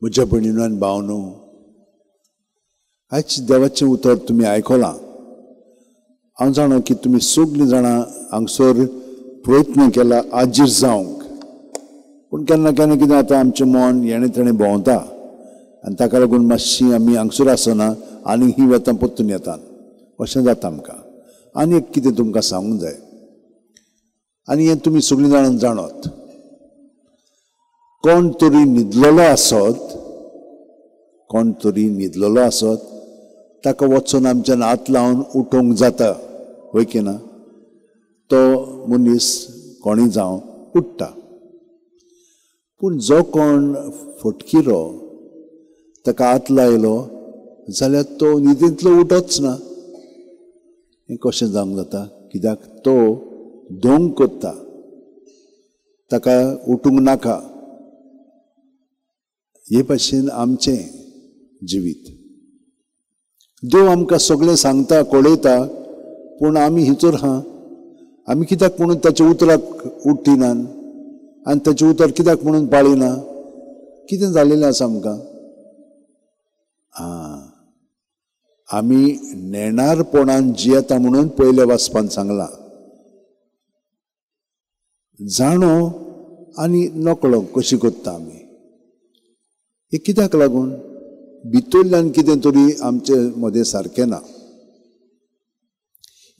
म्हज्या भयणीनो आनी भावनो, आयज देवाचें उतर तुमी आयकलां. हांव जाणा की तुमी सगळीं जाणां हांगसर प्रयत्न केला आजीर जावंक, पूण केन्ना केन्ना कितें जाता, आमचें मन हेणें तेणें भोंवता आनी ताका लागून मातशी आमी हांगसर आसना आनी ही वता परतून येतात, अशें जाता आमकां. आनी एक कितें तुमकां सांगूंक जाय आनी हें तुमी सगळीं जाणां जाणत, कोण तरी न्हिदलेलो आसत, कोण तरी न्हिदलेलो आसत ताका वचून आमच्यान हात लावन उठोवंक जाता, हय की ना? तो मनीस कोणूय जावं उठ्ठा. पूण जो कोण फटकिरो ताका हात लायलो जाल्यार तो न्हिदेंतलो उठच ना. हें कशें जावंक जाता? कित्याक तो धोंग करता, ताका उठूंक नाका. हे भाशेन आमचें जिवीत, देव आमकां सगळें सांगता, कळयता, पूण आमी हिचोर आहा. आमी कित्याक म्हणून ताच्या उतराक उठिनात आनी ताचें उतर कित्याक म्हणून पाळिना? कितें जालेलें आसा आमकां? आं, आमी नेणारपणान जियेता म्हणून पयल्या वाचपान सांगलां. जाणो आनी नकळो कशी करता आमी, हें कित्याक लागून? भितरल्यान कितें तरी आमचे मदें सारकें ना.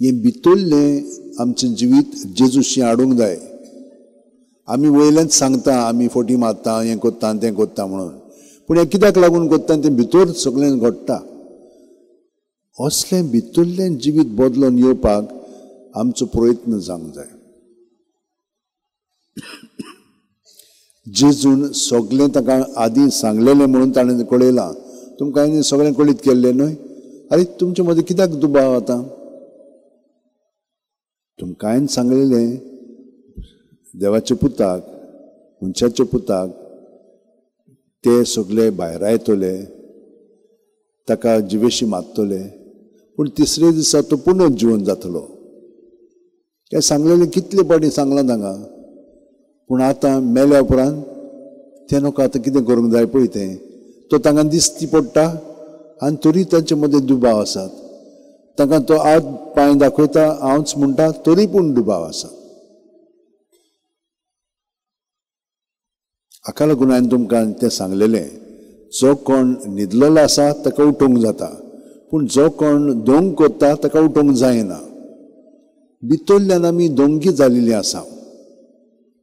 हें भितरलें आमचें जिवीत जेजूशी हाडूंक जाय. आमी वयल्यान सांगता आमी फोटी मारता, हें करता तें करता म्हणून, पूण हें कित्याक लागून करता तें भितर सगळें घडटा. असलें भितरलें जिवीत बदलून येवपाक आमचो प्रयत्न जावंक जाय. जेजून सगळें ताका आदीं सांगलेलें म्हणून ताणें कळयलां. तुमकां हांवें सगळें कळीत केल्लें न्हय? आरे तुमचे मदीं कित्याक दुबाव आतां? तुमकां हांवें सांगलेलें देवाच्या पुताक, मनशाच्या पुताक ते सगळे भायरायतले, ताका जिवेशी मारतले, पूण तिसरे दिसा तो पुनः जिवन जातलो. हें सांगलेलें कितले फावटी सांगलां तांकां, पूण आतां मेल्या उपरांत तें नोका आतां कितें करूंक जाय पळय तें, तो तांकां दिसती पडटा आनी तरी तांचे मदें दुबाव आसात. तांकां तो हात पांय दाखयता हांवच म्हणटा, तरी पूण दुबाव आसा. हाका लागून हांवें तुमकां तें सांगलेलें, जो कोण न्हिदलेलो आसा ताका उठोवंक जाता, पूण जो कोण धोंग करता ताका उठोवंक जायना. भितरल्यान आमी धोंगी जाल्लीं आसा,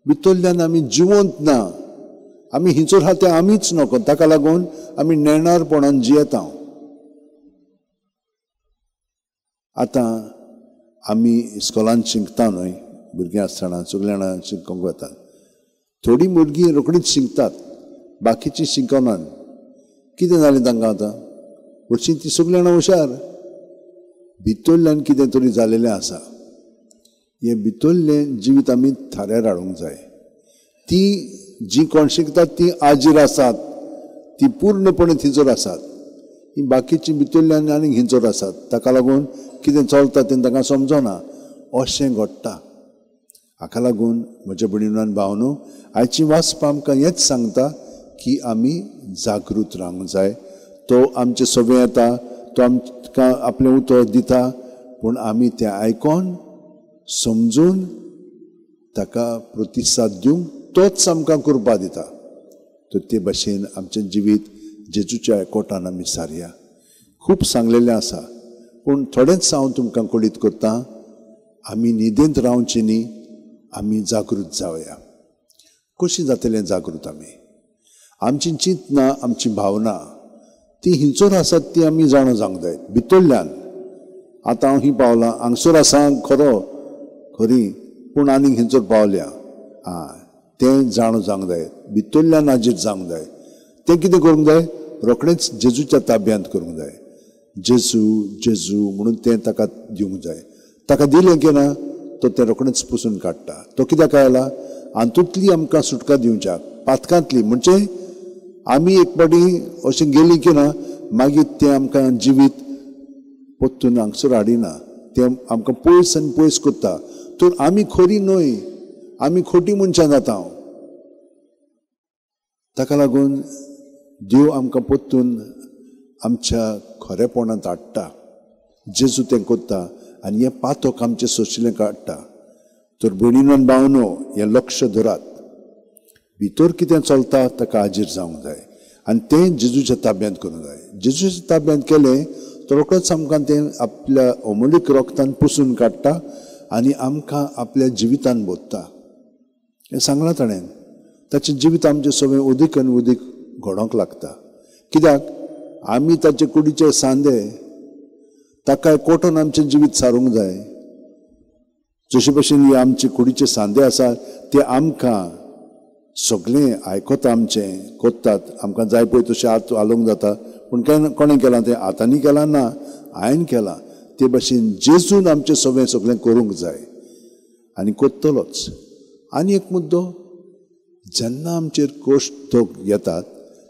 भितरल्यान आमी जिवंत ना, आमी हिंचोर आहा तें आमीच नको, ताका लागून आमी नेणारपणान जियेता. आतां आमी इस्कोलान शिकता न्हय, भुरगीं आसतना सगळीं जाणां शिकोवंक वतात. थोडीं भुरगीं रोखडींच शिकतात, बाकीचीं शिकनात. कितें जालें तांकां आतां? हरशीं तीं सगळीं जाणां हुशार, भितरल्यान कितें तरी जालेलें आसा. हें भितरलें जिवीत आमी थाऱ्यार हाडूंक जाय. ती जीं कोण शिकतात तीं आजीर आसात, ती पूर्णपणे थिंचोर आसात. ही बाकीचीं भितरल्यान आनी हिंचोर आसात, ताका लागून कितें चलता तें तांकां समजना, अशें घडटा. हाका लागून म्हज्या भयणीनो आनी भावनो, आयची वाचपां आमकां हेंच सांगता की आमी जागृत रावंक जाय. तो आमचे सगळें येता, तो आमकां आपलें उतर दिता, पूण आमी तें आयकोन समजून ताका प्रतिसाद दिवंक तोच आमकां कृपा दिता. तर ते भाशेन आमचें जिवीत जेजूच्या एकवटान आमी सारया. खूब सांगलेलें आसा, पूण थोडेंच हांव तुमकां कळीत करता. आमी न्हिदेंत रावचें न्ही, आमी जागृत जावया. कशीं जातलें जागृत आमी? आमची चिंतना, आमची भावना ती हिंचोर आसात ती आमी जाणा जावंक जाय भितरल्यान. आतां हांव ही पावलां हांगसर आसा खरो खरी, पूण आनीक हिंचोर पावल्या, आं तें जाणा जावंक जाय, भितरल्यान आजीर जावंक जाय. तें कितें करूंक जाय? रोखडेंच जेजूच्या ताब्यांत करूंक जाय. जेजू जेजू म्हणून तें ताका दिवंक जाय. ताका दिलें की ना तो तें रोखडेंच पुसून काडटा. तो कित्याक आयला? हातूंतली आमकां सुटका दिवच्याक, पातकांतली. म्हणजे आमी एक फावटी अशें गेलीं की ना मागीर तें आमकां जिवीत परतून हांगसर हाडिना, तें आमकां पयस आनी पयस करता. तर आमी खरी न्हय, आमी खोटी मनशां जाता. ताका लागून देव आमकां परतून आमच्या खरेपणांत हाडटा. जेजू तें करता आनी हें पातक आमचें सोंशिल्लें काडटा. तर भयणीनो आनी भावनो, हें लक्ष धरात, भितर कितें चलता ताका हाजीर जावंक जाय आनी तें जेजूच्या ताब्यांत करूंक जाय. जेजूच्या ताब्यांत केलें तर रोखडोच आमकां तें आपल्या अमोलीक रोगतान पुसून काडटा आनी आमकां आपल्या जिवितान भरता. हें सांगलां ताणें. ताचें जिवीत आमचें सगळें उदीक आनी उदीक घडोवंक लागता. कित्याक आमी ताचे कुडीचे सांदे, ताका कोटोन आमचें जिवीत सारूंक जाय. जशे भशेन हे आमचे कुडीचे सांदे आसात ते आमकां सगळें आयकता, आमचें कोत्तात, आमकां जाय पळय तशें हात हालोवंक जाता. पूण कोणें केलां तें? हातांनी केलां ना, हांवें केलां. ते भशेन जेजून आमचें सगळें सगळें करूंक जाय आनी करतलोच. आनी एक मुद्दो, जेन्ना आमचेर कश्ट येतात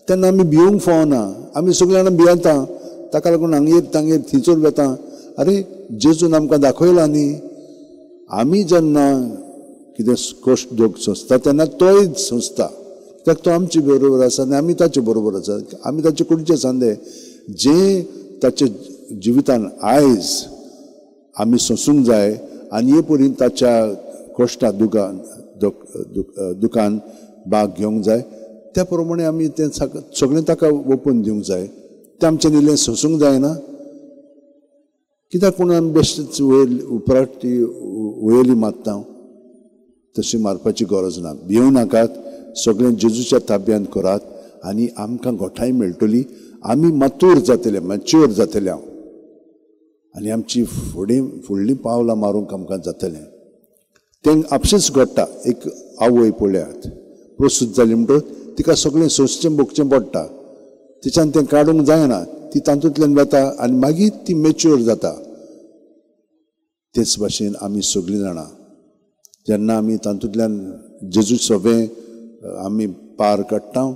तेन्ना आमी भिवंक फावना. आमी सगळीं जाणां भियेता, ताका लागून हांगेर तांगेर थंयसर वता. आरे, जेजून आमकां दाखयला न्ही, आमी जेन्ना कितें कश्ट दोग सोंसता तेन्ना तोय सोंसता, कित्याक तो आमचे बरोबर आसा आनी आमी ताचे बरोबर आसा. आमी ताचे कुडीचे सांदे. जें ताच्या जिवितान आयज आमी सोंसूंक जाय आनी हे परीन ताच्या कश्टा दुकान भाग घेवंक जाय, त्या प्रमाणे आमी तें सगळें ताका ओपून दिवंक जाय. तें आमच्यान इल्लें सोंसूंक जायना. कित्याक पूण आमी बेश्टेच वयर उपराट वयली मारता, तशी मारपाची गरज ना. भिवं नाकात, सगळें जेजूच्या ताब्यांत करात आनी आमकां घोटाय मेळटली. आमी मातूर जातले, मॅच्युअर जातले हांव, आनी आमची फुडें फुडलीं पावलां मारूंक आमकां जातलें. तें आपशींच घडटा. एक आवय पळयात, प्रसूत जाली म्हणटकच तिका सगळें सोंसचें भोगचें पडटा. तिच्यान तें काडूंक जायना, ती तातूंतल्यान वता आनी मागीर ती मॅच्युअर जाता. तेच भाशेन आमी सगळीं जाणां, जेन्ना आमी तातूंतल्यान जेजू सगळें आमी पार काडटा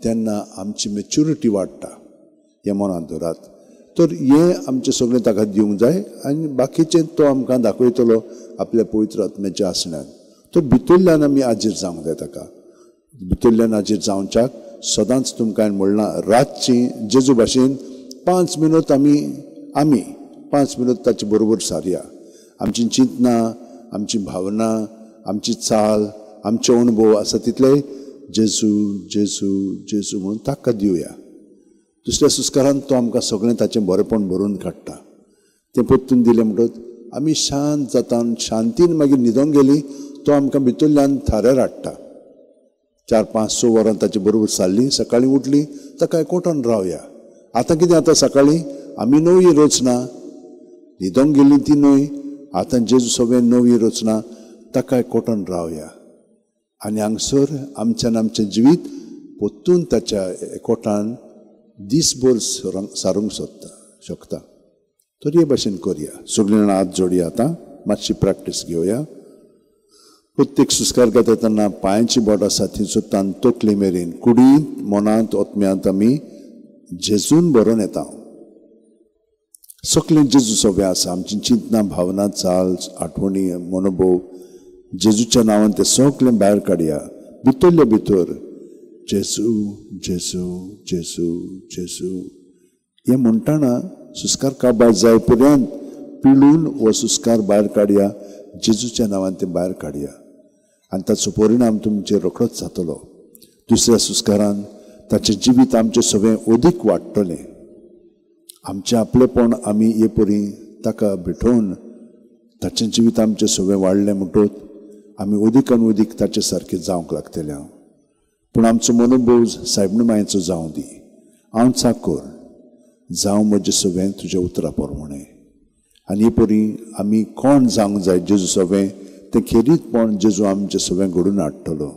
तेन्ना आमची मॅच्युरिटी वाडटा. हें मनांत धरात. तर हें आमचें सगळें ताका दिवंक जाय आनी बाकीचें तो आमकां दाखयतलो आपल्या पवित्र आत्म्याच्या आसण्यान. तर भितरल्यान आमी हाजीर जावंक जाय ताका. भितरल्यान हाजीर जावच्याक सदांच तुमकां हांवें म्हणलां, रातची जेजू भाशेन 5 मिनट आमी 5 मिनट ताचे बरोबर सारया. आमची चिंतनां, आमची भावना, आमची चाल, आमचे अणभव आसा तितले जेजू जेजू जेजू म्हणून ताका दिवया. दुसऱ्या संस्कारान तो आमकां सगळें ताचें बरेपण भरून काडटा. तें परतून दिलें म्हणटकच आमी शांत जाता, शांतीन मागीर न्हिदोंक गेली तो आमकां भितरल्यान थाऱ्यार हाडटा. 4, 5, 6 वरां ताचे बरोबर सारली, सकाळीं उठली ताका एकवटान रावया. आतां कितें जाता, सकाळीं आमी नवी रचना, न्हिदोंक गेली ती न्हय, आतां जेजू सगळें नवी रचना, ताका एकवटान रावया. आनी हांगसर आमच्यान आमचें जिवीत परतून ताच्या एकवटान दीसभर सारूंक शकता. तर हे भाशेन करया. सगळीं जाणां हात जोडया, आतां मातशी प्रॅक्टीस घेवया. प्रत्येक संस्कार घेता तेन्ना पांयांची बोट आसा थंयसर तकले मेरेन कुडींत, मनांत, आत्म्यांत आमी जेजून भरून येता. सगळें जेजू सगळें आसा. आमची चिंतनां, भावना, चाल, आठवणी, मनोभव जेजूच्या नांवान तें सगळें भायर काडया. भितरले भितर जेजू जेजू जेजू जेजू हें म्हणटना संस्कार काबार जाय पर्यंत पिळून हो संस्कार भायर काडया. जेजूच्या नांवान तें भायर काडया आनी ताचो परिणाम तुमचेर रोखडोच जातलो. दुसऱ्या संस्कारान ताचें जिवीत आमचें सगळें अदीक वाडटलें. आमचें आपलेपण आमी हे परी ताका भेटोवन ताचें जिवीत आमचें सगळें वाडलें म्हणटकच आमी अदीक आनी अदीक ताचे सारकें जावंक लागतलें. हांव पूण आमचो मनोभोज सायबणी मायेचो जावं दी. हांव चाकोर जावं म्हजें सगळें तुज्या उतरा प्रमाणें. आनी हे परी आमी कोण जावंक जाय जेजू सगळें तें खेरीतपण जेजू आमचें सगळें घडून हाडटलो.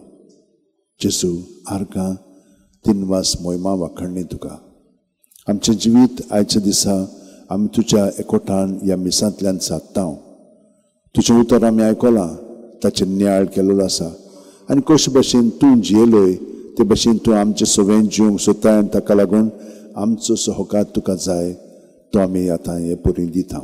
जेजू आर्गां तिनवास मोहिमा वाखाणणी तुका. आमचें जिवीत आयच्या दिसा आमी तुज्या एकवटान ह्या मिसांतल्यान सादता. तुजें उतर आमी आयकलां, ताचेर नियाळ केल्लो आसा आनी कशे भशेन तूं जियेलोय ते भशेन तूं आमचें सगळें जिवंक सोदताय आनी ताका लागून आमचो सहकार तुका जाय तो आमी आतां हे परी दिता.